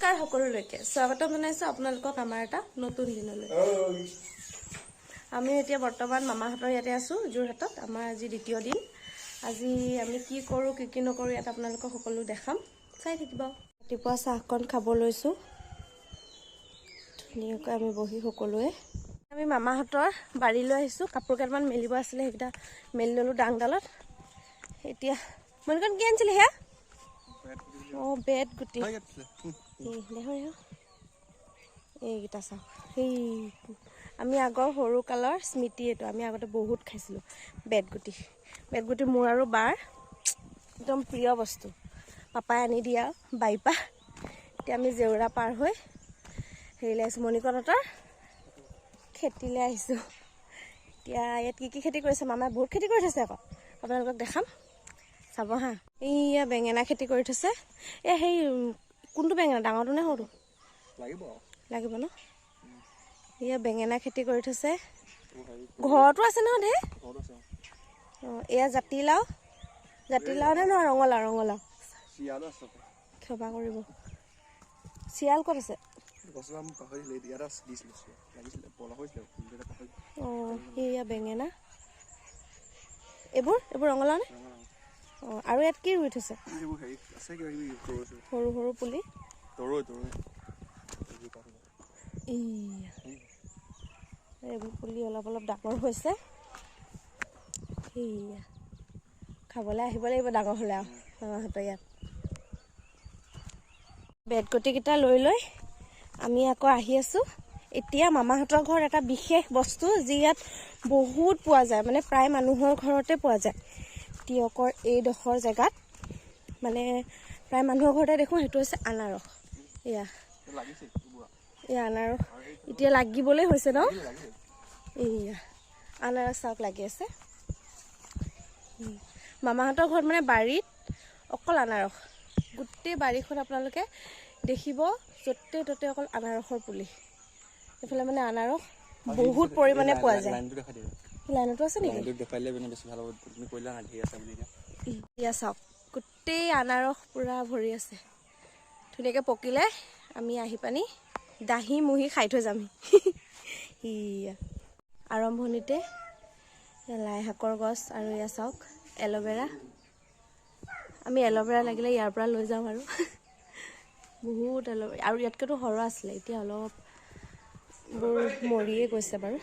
নমস্কাৰ সকলোলৈকে স্বাগতম জনাইছো আপোনালোকক আমাৰ এটা নতুন দিনলৈ। আমি এতিয়া বৰ্তমান মামাহঁতৰ ইয়াতে আছো যোৰহাটত। আমাৰ আজি দ্বিতীয় দিন। আজি আমি কি কৰোঁ কি কি নকৰোঁ ইয়াত আপোনালোকক সকলো দেখাম, চাই থাকিব। ৰাতিপুৱা চাহকণ খাব লৈছোঁ ধুনীয়াকৈ আমি বহি সকলোৱে। আমি মামাহঁতৰ বাৰীলৈ আহিছোঁ, কাপোৰ কেইটামান মেলিব আছিলে, সেইকেইটা মেলি ল'লোঁ ডাংডালত। এতিয়া মণিকণ কি আনিছিলে সেয়া? অঁ, বেত গুটি। এইকেইটা চাওক, সেই আমি আগৰ সৰুকালৰ স্মৃতি এইটো। আমি আগতে বহুত খাইছিলোঁ বেতগুটি। বেতগুটি মোৰ আৰু বাৰ একদম প্ৰিয় বস্তু, পাপাই আনি দিয়ে আৰু বাৰীৰ পৰা। এতিয়া আমি জেউৰা পাৰ হৈ হেৰিলৈ আহিছোঁ, মণিকণহঁতৰ খেতিলৈ আহিছোঁ। এতিয়া ইয়াত কি কি খেতি কৰিছে মামাই, বহুত খেতি কৰি থৈছে আকৌ, আপোনালোকক দেখাম, চাব হা। এইয়া বেঙেনা খেতি কৰি থৈছে। এই সেই কোনটো বেঙেনা, ডাঙৰটো নে সৰুটো? লাগিব ন? এয়া বেঙেনা খেতি কৰি থৈছে। ঘৰতো আছে নহয় ধেৰ। অঁ, এয়া জাতিলাও, জাতিলাও নে নহয় ৰঙালাও? ৰঙালাও। ক্ষমা কৰিব, চিয়াল ক'ত আছে? অঁ, এয়া বেঙেনা। এইবোৰ এইবোৰ ৰঙালাও নে? অঁ, আৰু ইয়াত কি ৰুই থৈছে? সৰু সৰু পুলি। এইবোৰ পুলি অলপ অলপ ডাঙৰ হৈছে। সেয়া খাবলৈ আহিব লাগিব ডাঙৰ হ'লে আৰু মামাহঁতৰ ইয়াত। বেতগুটিকেইটা লৈ লৈ আমি আকৌ আহি আছোঁ। এতিয়া মামাহঁতৰ ঘৰত এটা বিশেষ বস্তু যি ইয়াত বহুত পোৱা যায়, মানে প্ৰায় মানুহৰ ঘৰতে পোৱা যায় তিয়কৰ এইডোখৰ জেগাত, মানে প্ৰায় মানুহৰ ঘৰতে দেখোঁ, সেইটো হৈছে আনাৰস। এয়া এয়া আনাৰস এতিয়া লাগিবলৈ হৈছে ন? এয়া আনাৰস চাওক লাগি আছে। মামাহঁতৰ ঘৰত মানে বাৰীত অকল আনাৰস, গোটেই বাৰীখন আপোনালোকে দেখিব য'তে ত'তে অকল আনাৰসৰ পুলি। এইফালে মানে আনাৰস বহুত পৰিমাণে পোৱা যায়। লাইনতো আছে নেকি? এয়া চাওক গোটেই আনাৰস পুৰা ভৰি আছে, ধুনীয়াকৈ পকিলে আমি আহি পানি দাহি মুহি খাই থৈ যামহি। ইয়া আৰম্ভণিতে লাই শাকৰ গছ আৰু এয়া চাওক এল'ভেৰা। আমি এল'ভেৰা লাগিলে ইয়াৰ পৰা লৈ যাওঁ আৰু বহুত এল'ভেৰা। আৰু ইয়াতকৈতো সৰহ আছিলে, এতিয়া অলপ বোৰ মৰিয়ে গৈছে বাৰু।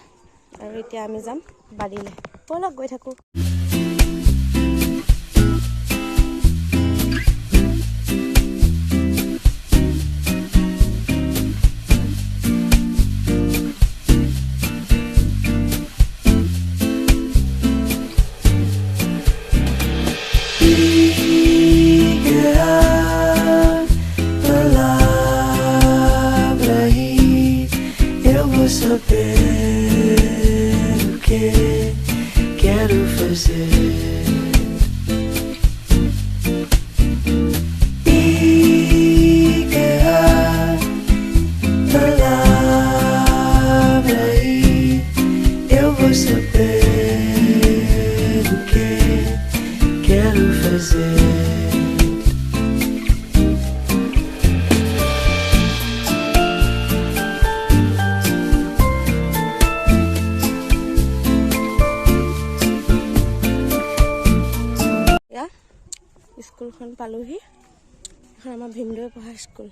আৰু এতিয়া আমি যাম বাৰীলৈ, ব'লক গৈ থাকোঁ। Saber o que quero fazer. Diga a palavra e eu vou saber o que quero fazer. স্কুলখন পালোহি, এখন আমাৰ ভিনদেউৱে পঢ়া স্কুল।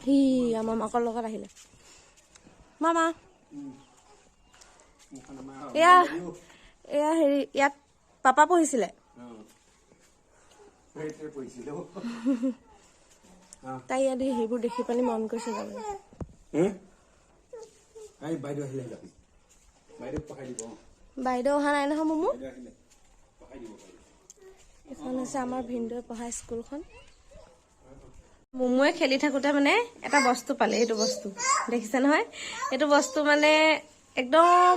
সি আমাৰ মাকৰ লগত আহিলে। মামা এয়া এয়া হেৰি ইয়াত পাপা পঢ়িছিলে, তাই ইয়াত সেইবোৰ দেখি পানি মন কৰিছে যাবলৈ। বাইদেউ অহা নাই নহয় মোমো। এইখন হৈছে আমাৰ ভিনদেউৱে পঢ়া স্কুলখন। মোমোৱে খেলি থাকোঁতে মানে এটা বস্তু পালে, এইটো বস্তু দেখিছে নহয়? এইটো বস্তু মানে একদম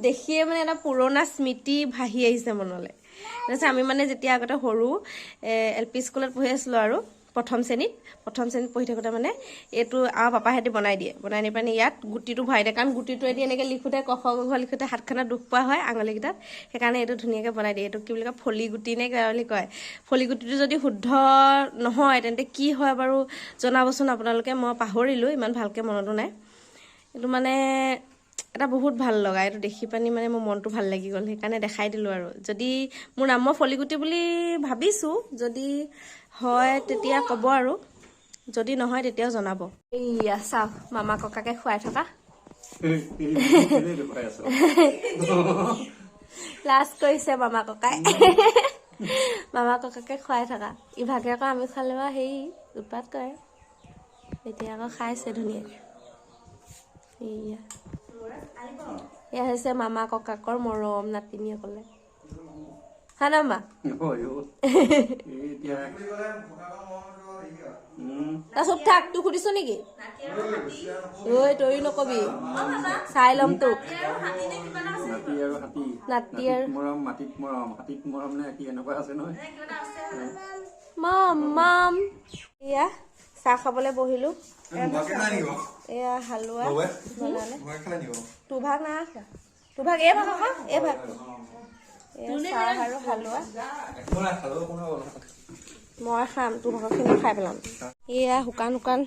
দেখিয়ে মানে এটা পুৰণা স্মৃতি ভাহি আহিছে মনলৈ। তাৰপিছত আমি মানে যেতিয়া আগতে সৰু এল পি স্কুলত পঢ়ি আছিলোঁ আৰু প্ৰথম শ্ৰেণীত পঢ়ি থাকোঁতে মানে এইটো আমাৰ পাপাহেঁতি বনাই দিয়ে, বনাই দি পিনি ইয়াত গুটিটো ভৰাই দিয়ে, কাৰণ গুটিটোৱেদি এনেকৈ লিখোঁতে ক খ গ ঘ লিখোঁতে হাতখনত দুখ পোৱা হয় আঙুলিকেইটাত, সেইকাৰণে এইটো ধুনীয়াকৈ বনাই দিয়ে। এইটো কি বুলি কয়, ফলি গুটি নে কিবা বুলি কয়। ফলি গুটিটো যদি শুদ্ধ নহয় তেন্তে কি হয় বাৰু জনাবচোন আপোনালোকে, মই পাহৰিলোঁ, ইমান ভালকৈ মনতো নাই। এইটো মানে এটা বহুত ভাল লগা, এইটো দেখি পানি মানে মোৰ মনটো ভাল লাগি গ'ল, সেইকাৰণে দেখাই দিলোঁ আৰু। যদি মোৰ নাম মই ফলিগুটি বুলি ভাবিছোঁ, যদি হয় তেতিয়া ক'ব আৰু, যদি নহয় তেতিয়াও জনাব। এইয়া চাওক মামা ককাকে খুৱাই থকা, লাজ কৰিছে মামা ককাই, মামা ককাকে খুৱাই থকা। ইভাগে আকৌ আমি খালে বাৰু হেৰি উৎপাত কৰে, এতিয়া আকৌ খাইছে ধুনীয়াকৈ। এইয়া এয়া হৈছে মামা ককাকৰ মৰম নাতিনীসকলে, হা না মা? তই চুপ থাক, তোক সুধিছো নেকি? ঐ তয়ো নকবি, চাই ল'ম তোক। নাতি আৰু মাম মাম। এয়া চাহ খাবলৈ বহিলো, এয়া হালোৱা বনালে। তোভাগ না তোভাগ, এই ভাগ আকৌ এই ভাগ। চাহ আৰু হালোৱা মই খাম, তোৰ ভাগৰখিনি খাই পেলাম। এয়া শুকান শুকান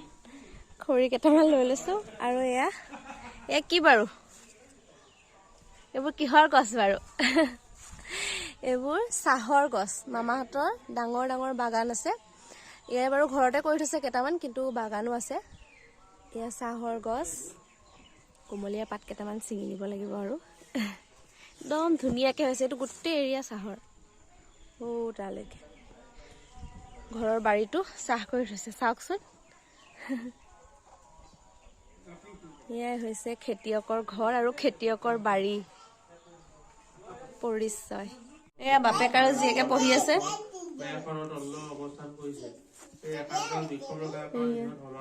খৰি কেইটামান লৈ লৈছো। আৰু এয়া এয়া কি বাৰু, এইবোৰ কিহৰ গছ বাৰু? এইবোৰ চাহৰ গছ। মামাহঁতৰ ডাঙৰ ডাঙৰ বাগান আছে, এয়া বাৰু ঘৰতে কৰি থৈছে কেইটামান, কিন্তু বাগানো আছে। এয়া চাহৰ গছ, কুমলীয়া পাত কেইটামান ছিঙি নিব লাগিব আৰু। একদম ধুনীয়াকৈ হৈছে এইটো গোটেই এৰিয়া চাহৰ। অ' তালৈকে ঘৰৰ বাৰীটো চাহ কৰি থৈছে, চাওকচোন। এয়াই হৈছে খেতিয়কৰ ঘৰ আৰু খেতিয়কৰ বাৰী পৰিচয়। এয়া বাপেক আৰু জীয়েকে পঢ়ি আছে।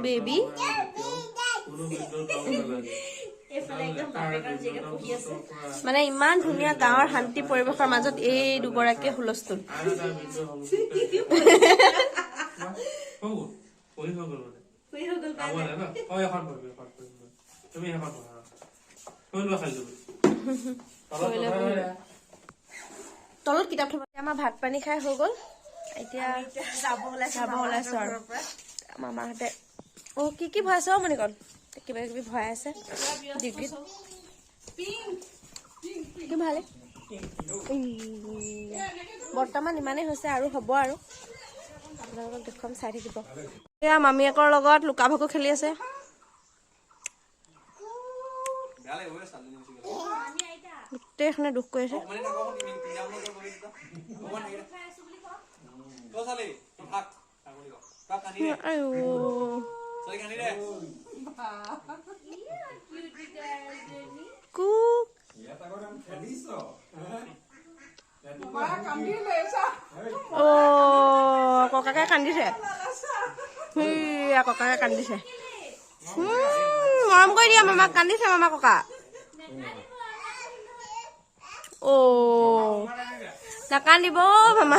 বেবী মানে ইমান ধুনীয়া গাঁৱৰ শান্তি পৰিৱেশৰ মাজত এই দুগৰাকীয়ে হুলস্থুল। তলত কিতাপ থব। আমাৰ ভাত পানী খাই হৈ গ'ল, এতিয়া যাব ওলাইছো আৰু। মামাহঁতে অ কি কি ভৰাইছে অ মণিকণ, কিবা কিবি ভৰাই আছে ডিগ্ৰীত। কি ভালে বৰ্তমান ইমানেই হৈছে আৰু হ'ব আৰু, আপোনালোকক দেখুৱাম, চাই থাকিব। এয়া মামীয়েকৰ লগত লুকা ভাকু খেলি আছে। গোটেইখনে দুখ কৰিছে। ককাকে কান্দিছে, ককাকে কান্দিছে। মৰম কৰি দিয়া মামাক, কান্দিছে মামা ককা। অ নাকান্দিব মামা,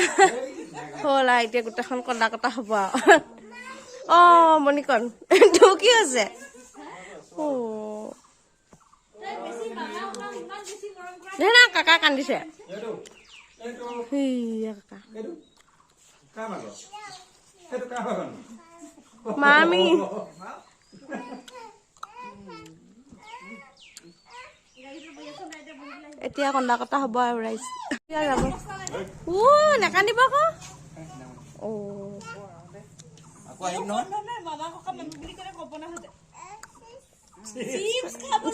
হ'ল আৰু এতিয়া গোটেইখন কন্দা কটা হ'ব আৰু। অ মণিকণ তোৰ কি হৈছে? অ না কাকা কান্দিছে, কাকা মামী। এতিয়া কন্দা কটা হ'ব আৰু ৰাইজ যাব। উ নাকান্দিব আকৌ। অ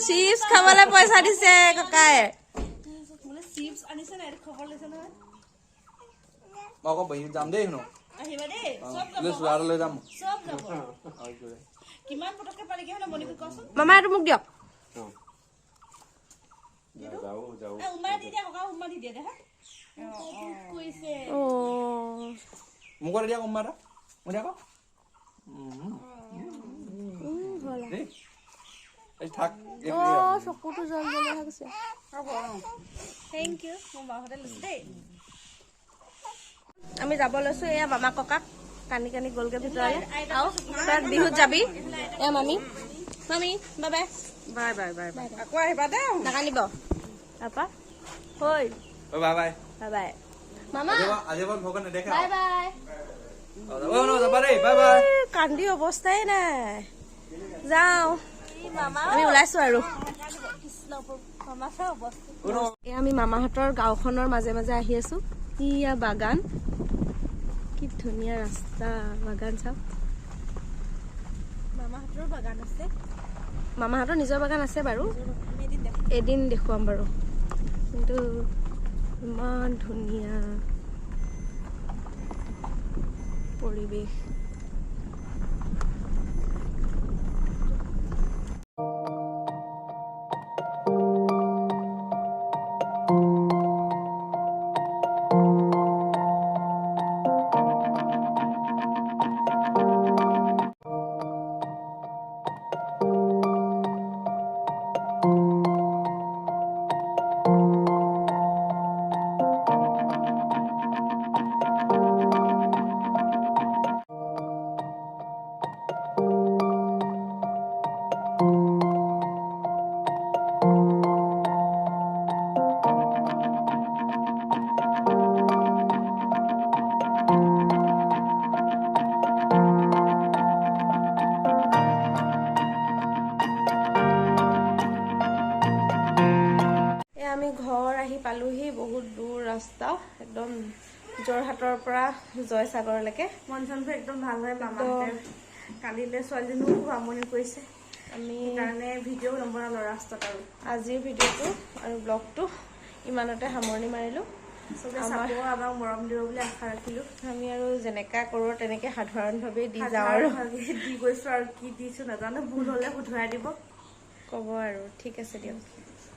চিপছ খাবলৈ পইচা দিছে ককাই। মামা এইটো মোক দিয়ক। আমি যাব লৈছো। এয়া মামা ককাক কান্দি কান্দি গ'লগৈ ভিতৰলৈ। আৰু তই বিহুত যাবি। এ মামী, মামী bye bye. Bye bye bye bye. আকৌ আহিবা দেই। নাকান্দিব। তাৰপা হৈ বাই বাই। বাই বাই মামা। নেদেখে। Bye bye. যাবা দেই, বাই বাই। কান্দি অৱস্থাই নাই। যাওঁ, আমি ওলাইছো আৰু। এয়া আমি মামাহঁতৰ গাঁওখনৰ মাজে মাজে আহি আছো। ইয়া বাগান, কি ধুনীয়া ৰাস্তা, বাগান চাওক। মামাহঁতৰো বাগান আছে। মামাহঁতৰ নিজৰ বাগান আছে বাৰু, এদিন দেখুৱাম বাৰু। কিন্তু ইমান ধুনীয়া পৰিৱেশ। আমি ঘৰ আহি পালোহি। বহুত দূৰ ৰাস্তা, একদম যোৰহাটৰ পৰা জয়সাগৰলৈকে। মন চনবোৰ একদম ভাল হয়। মামাহঁতে কান্দিলে, ছোৱালীজনীও খুব আমনি কৰিছে। আমি সেইকাৰণে ভিডিঅ' নবনালো ৰাস্তাত। আৰু আজিৰ ভিডিঅ'টো আৰু ব্লগটো ইমানতে সামৰণি মাৰিলোঁ। চবে চাব, আমাক মৰম দিব বুলি আশা ৰাখিলোঁ। আমি আৰু যেনেকা কৰোঁ তেনেকে সাধাৰণভাৱে দি যাওঁ আৰু দি গৈছোঁ, আৰু কি দিছোঁ নাজানো, ভুল হ'লে শুধৰাই দিব ক'ব। আৰু ঠিক আছে দিয়ক।